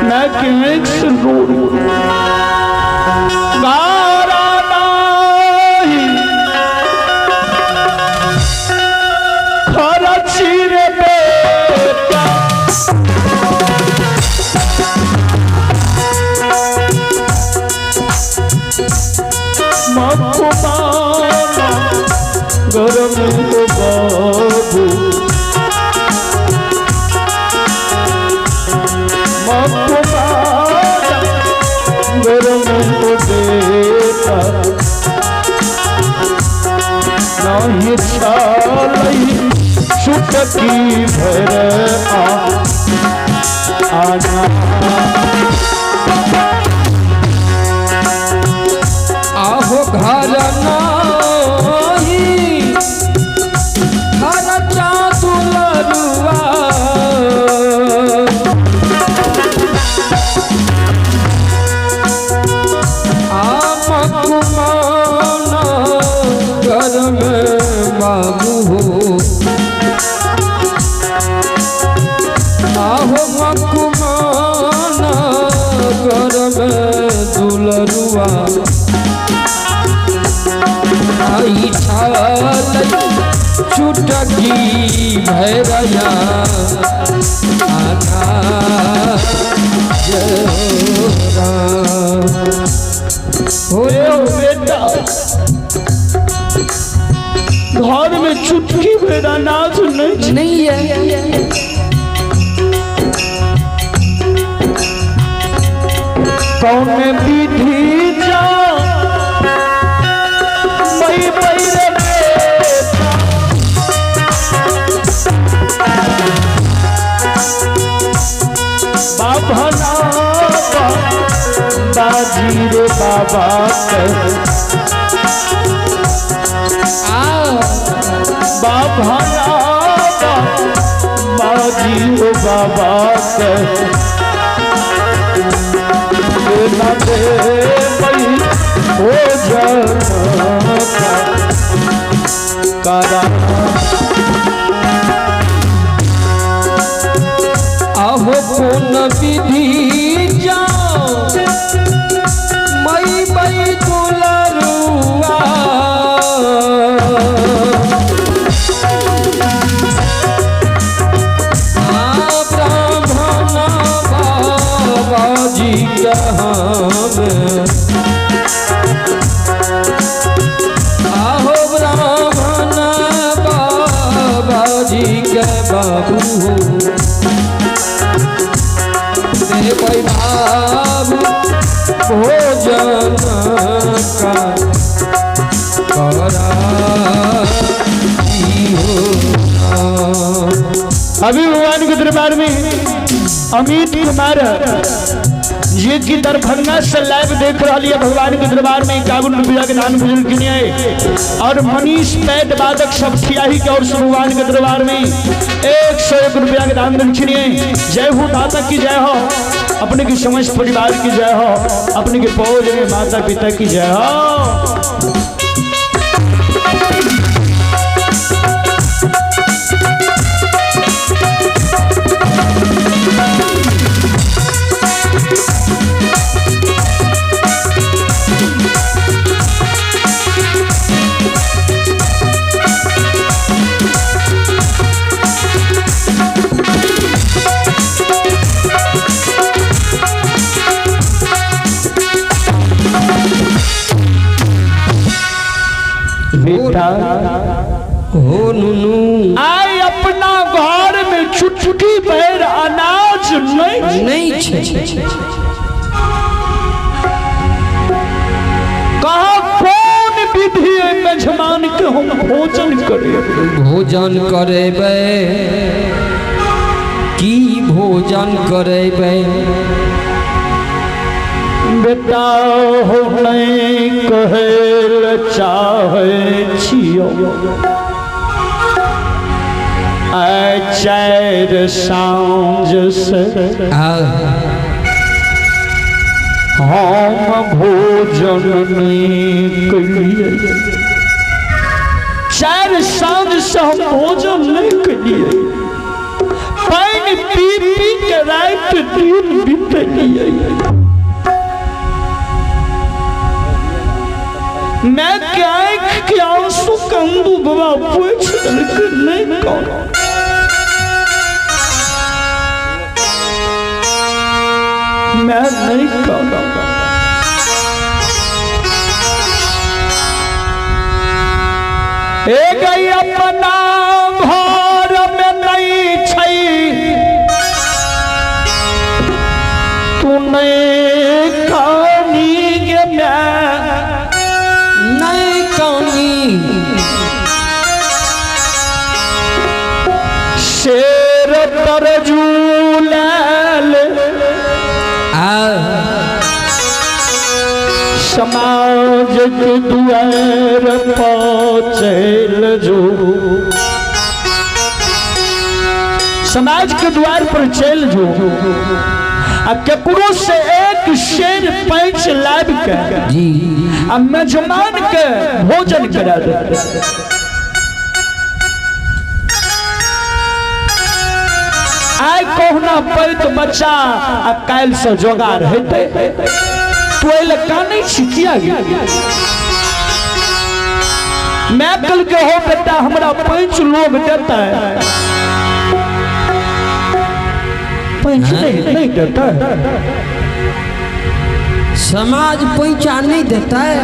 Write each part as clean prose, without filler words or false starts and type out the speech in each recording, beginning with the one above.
माय के आँखि से नोर गारा नाही खरची रे बेटा। मखमाना गरम तो बाबू मखमाना गरम तो बेटा नहीं छालई चुटकी भर आ आना। आहो घर नाही खरचा दुलरुआ आमक माना घर में बाबू हो आहो मकुमाना घर में दुलरुआ आई छाल चुटकी भैरया आना जय हो राम। हो ए हो बेटा, घर में चुटकी भर अनाज नहीं छै। नहीं है। कौन विधि जा मई मई रे बेटा बाबा ना बाजी रे बाबा के आ बाबा ना बाजी ओ बाबा के ना दे मई हो जाना करा। आहो कौन विधि जाओ मई मई दुलरुआ आ ब्राह्मण बाबा जी कहाँ आहो ब्राह्मण बाबा जी के बाबू हो मेरे कोई बाबू भोजन का करा हो। अभी भगवान के दरबार में अमित कुमार जी की दरभंगा से लाइव देख रहा है भगवान के दरबार में 51 रुपया के दान बुजुर्ग के लिए और मनीष पैड बादक सब खियाही के और से भगवान के दरबार में 101 रुपया के दान दक्षिणिए। जय हो दाता की जय हो, अपने की समस्त परिवार की जय हो, अपने के पौज में माता पिता की जय हो। बेटा हो नुनू आय अपना घर में चुटकी भर अनाज नहीं नहीं छे। कहा कौन विधि मेजमान के हम भोजन करे भोजन करेबै की भोजन करेबै बेटा हो नहीं कहल चाहे छियो आय चार साँझ से आ हम भोजन नहीं कलिए। चार साँझ से हम भोजन नहीं कलिए। पानी पी पी के रात दिन बीतलियै। मैं के आँख के आंसू कंदू बाबा पूछ देलकै, नहि कौन मैं नहीं कहना। ए गई अपना घर में नहीं छई, तू नहीं कानी गे मैं नहीं कानी। शेर तरजू लाल आ समाज के दुआर पर चल जो, समाज के द्वार पर चल जो आ केकरो से एक शेर पैंच लाब के जी आ मेजमान के भोजन करा दे। आइ कहुना पैत बच्चा आ काल्हि से जोगार हेतै, तू एहि लए कानै छी किया गे? मैं कल के हो बेटा हमरा पैंच लोग देता है, पैंच नहीं नहीं देता है। समाज पैंचा नहीं देता है।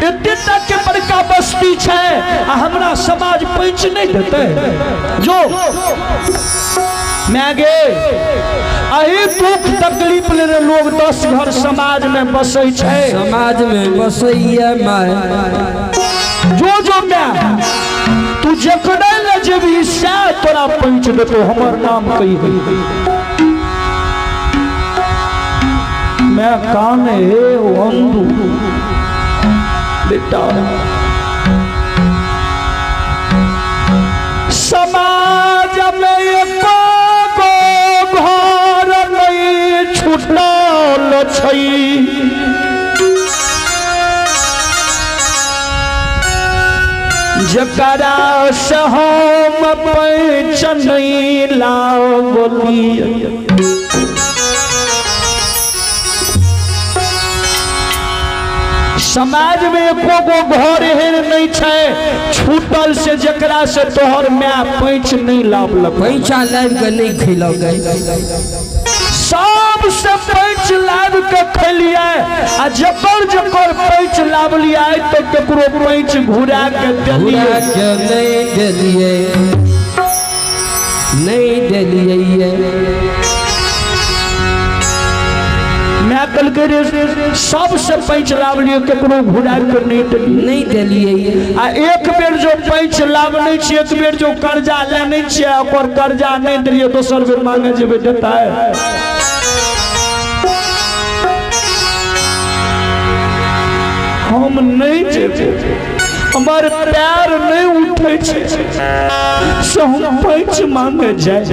एते तक के बड़का बस्ती छै आ हमरा समाज पैंच नहीं देते। जो मैं गे अही दुख तकलीफ लेने लोग 10 घर समाज में बसै छै, समाज में बसैया my. जो जो मैं तू जकरे ले जेबही सएह तोरा पैंच देतौ, हमर नाम कही। मैं कान हे अंधू बेटा, समाज में एको गो घर नहीं छूटल छै, जकरा से हम पैंच नहीं लावलियै। समाज में एको गो घर एहन नहीं छै छूटल से जकरा से तोहर my पैंच नहीं लावलक, पैंचा लाबि के नहीं खिलक। सबसे पैंच लाबि के खेलियै आ जकर जकर पैंच लावलियै तो केकरो पैंच घुरा के देलियै। घुरा के नहीं देलियै, नहीं देलियै। मैं कहलकै रे सबसे पैंच लावलियै केकरो घुरा के नहीं देलियै, नहीं देलियै। आ एक बेर जो पैंच लावने छी, एक बेर जो कर्जा लेने छियै ओकर कर्जा नहीं देलियै, दोसर बेर मांगे जेबै देता है। हम नहीं जेबै, हमर पैर नहीं उठै छै से हम पैंच मांगे जाय।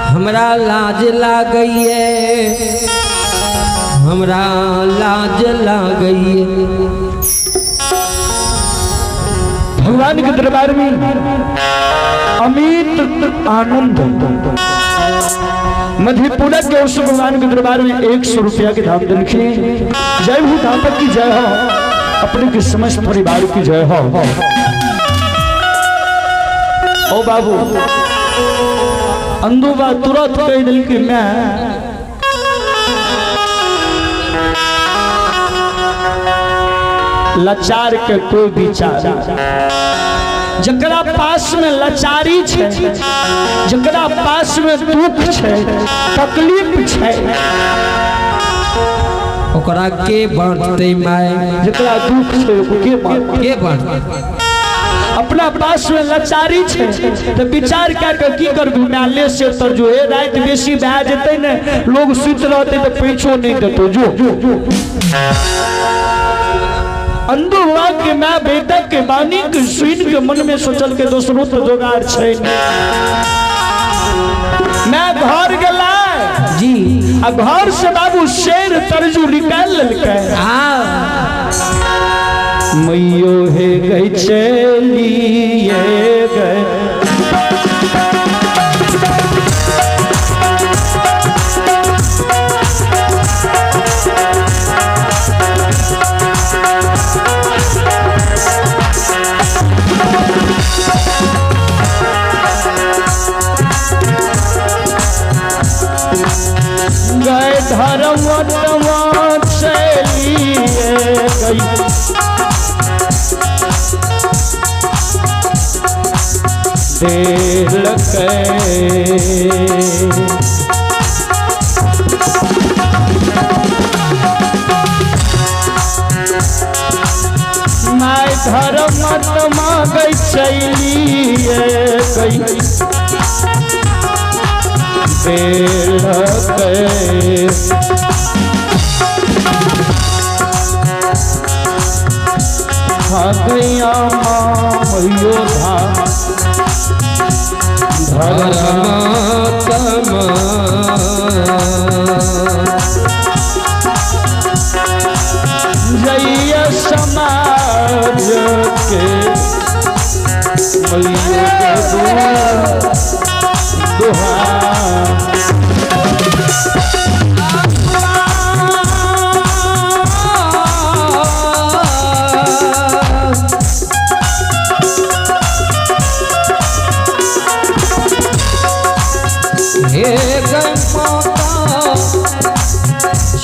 हमरा लाज लागैये, हमरा लाज लागैये। भगवान के दरबार में अमित आनंद मधेपुरा के उस भगवान के दरबार में 100 रुपया के धाम दिलखी। जय हो धामक की जय हो, अपने के समस्त परिवार की जय हो। ओ बाबू अंदुबा तुरंत कह दिल कि मैं लाचार के कोई विचार, जकरा पास में लाचारी छै, जकरा पास में दुख छै, तकलीफ छै, ओकरा के बांटते my? जकरा दुख छै ओकरा के बांटते? के बांटते? अपना पास में लाचारी छै तो विचार कए के की करबी? मैं ले से तरजू हे राति बेसी भए जेतै ने, लोग सुति रहतै तो पैसो नहीं देतौ। जो अंधो हुआ के मैं बेटा के बानी के सुन के मन में सोचल के दोसरो तो जोगार छै। मैं घर गेला जी आ घर से बाबू शेर तरजू निकाल लेलकै। मैयो हे गई चलिए गए। धर्म चलिए गई। देलकै माय धर्म गई चलिए गई देलकै। गैया योधा धर्म परमात्मा जय समाज के दुहा। हे गै माता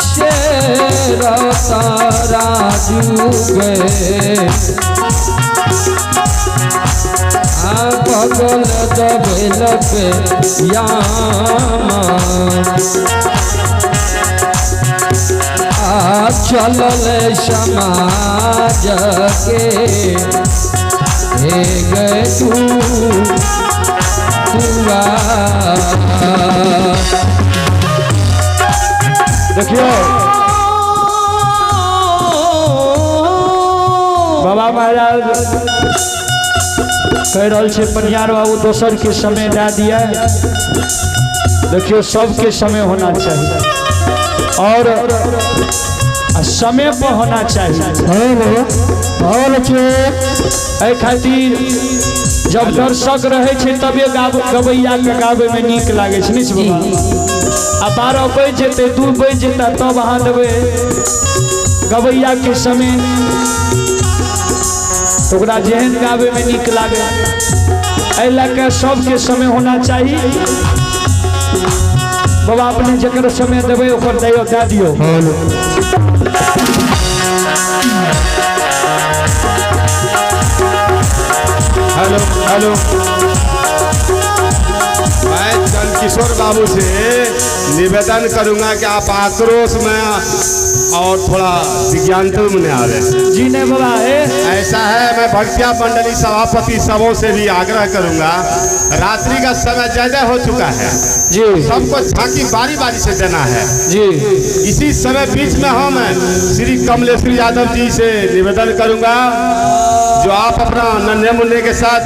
शेर ताराजू गे आ बगल दबेल पे यामा आ चलल समाज के हे गै तू तुआ। देखियो बाबा महाराज कह रहल छै पनियार बाबू दोसर के समय दे दिया। देखियो सबके समय होना चाहिए और समय पर होना चाहिए। एहि खातिर जब दर्शक रहे छै तबे गवैया के गाबै में नीक लागै छै। नहीं बाबा आ 12 बज जेतै 2 बज जेतै तब अहाँ देबै गवैया के समय तो ओकरा जेहन गाबै में नीक लागे। एहि लए कऽ सबके समय होना चाही। बाबा अपने जकर समय देबै ओकर दे दियौ। हेलो हेलो, मैं चंद्रकिशोर बाबू से निवेदन करूंगा कि आप आक्रोश में और थोड़ा विज्ञान में आ रहे। जी नहीं बाबा है ऐसा है। मैं भक्तिया मंडली सभापति सबों से भी आग्रह करूंगा, रात्रि का समय ज्यादा हो चुका है जी, सबको झांकी बारी बारी से देना है जी। इसी समय बीच में हम श्री कमलेश्वरी यादव जी से निवेदन करूंगा जो आप अपना नन्हे मुन्ने के साथ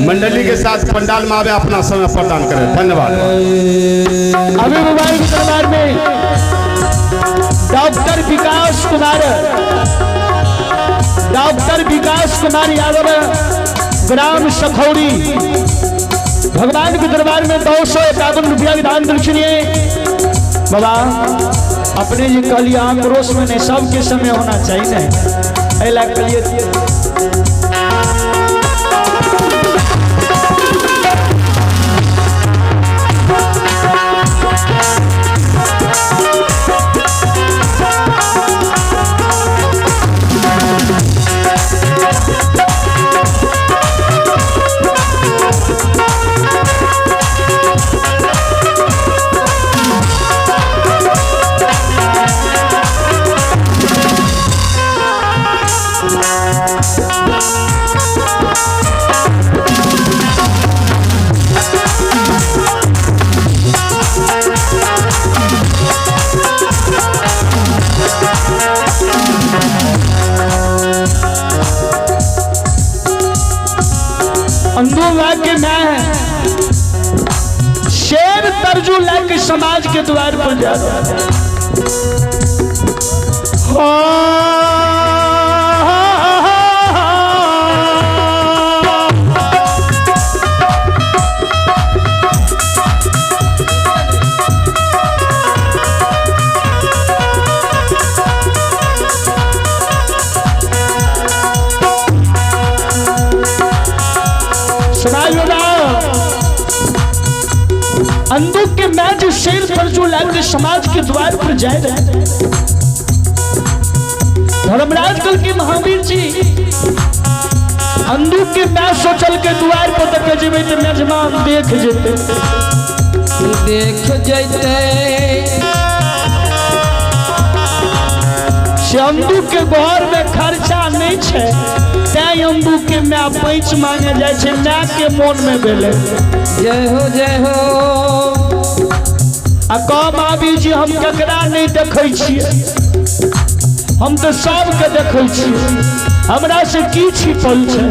मंडली के साथ पंडाल में आवे अपना समय प्रदान करें। धन्यवाद। अभी मोबाइल के दरबार में डॉक्टर विकास कुमार, डॉक्टर विकास कुमार यादव ग्राम सखौरी भगवान के दरबार में 251 रुपया विधान दक्षिणीय। बाबा अपने जी कहलिए आक्रोश में नहीं, सबके समय होना चाहिए नहीं। कहलिए अंदू मैं शेर तरजू लेके समाज के द्वार पर जा रहा। समाज बाबा अंदू के मैं जो शेर तरजू लाके समाज के द्वार पर जाए रहे। धर्मराज कल के महावीर जी अंदू के मैं सोचल के द्वार पर तक जेबै तऽ मेजबान देख जेतै। देख जैते। से अंदू के घर में खर्चा नहीं छै, तैं अंदू के my पैंच मांगे जाइ छै, my के मोन में भेलै। जय हो जय हो। आ कह महावीर जी हम ककरा नहीं देखै छियै, हम तऽ सबके देखै छियै, हमरा से की छिपल छै?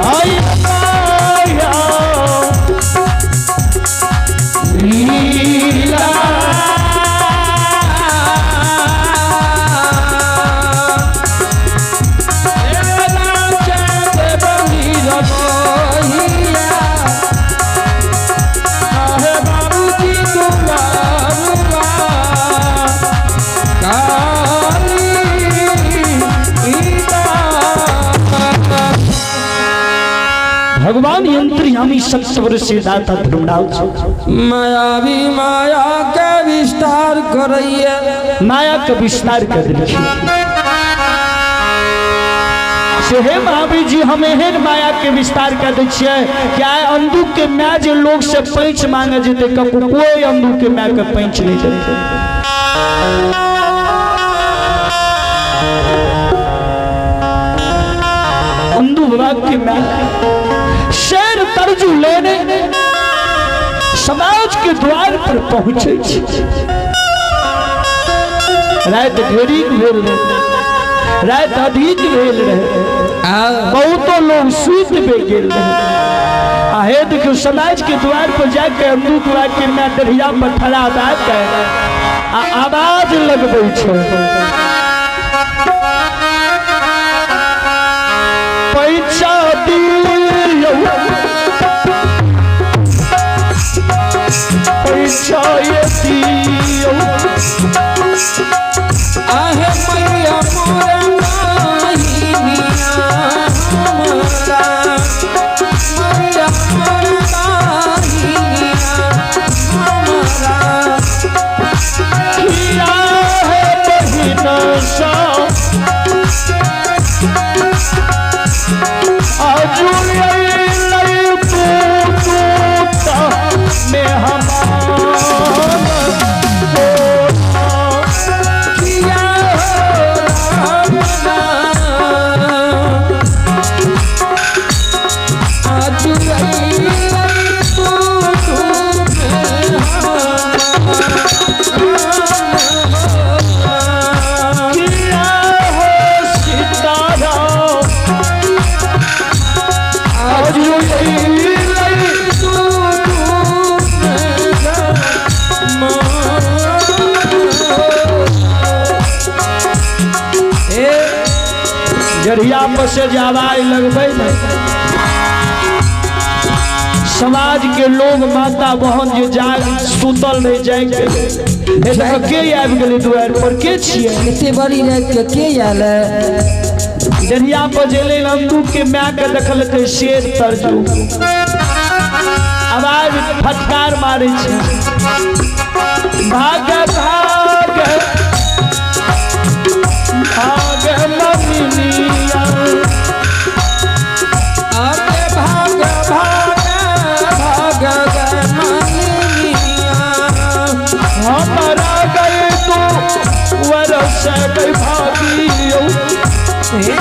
आई माया लीला भगवान यंत्रयामी सत्सवर से दाता धर्मराज मायावी माया के विस्तार करैया, माया के विस्तार कर देलखिन। से हे महावीर जी हम एहन माया के विस्तार कर दै छियै कि आइ अंदू के my जे लोग से पैंच मांगे जेतै, ककरो कोई अंदू के my के पैंच नहीं देतै। अंदू बाबा के my शेर तरजू लेने समाज के द्वार पर पहुंचे छी। राति ढेरी भेल रहे, राति अधिक भेल रहे, बहुतो लोग सुति भी गेल रहे। आ हे देखियो समाज के द्वार पर जाके अंदू द्वार के my डढ़िया पर खड़ा भए के आ आवाज लगबै छै, पैसा दियौ, पैसा दियौ। आहे मैया मोर माहिनिया हमरा, मैया मोर माहिनिया हमरा। किया है बहिन सा आजू तू तू ता में हमार किया हो रामना, आज तू तू में हमार। किया हो सितारा आज तू तू में हमार। ए जरिया पर से जे आवाज लगबै ने, समाज के लोग माता बहन जे जाग सुतल रह जाए के के आबि गेलै दुआरि पर, के छियै? एते बड़ी राति के के आयल है? जरिया पर जेलै नंदू के my के देखलकै शेर तरजू, आवाज फटकार मारै छै, भाग भाग भाग ममिनिया, अरे भाग भाग भाग गे मालिनिया। हमारा गए तू वरस गई भागियो, हे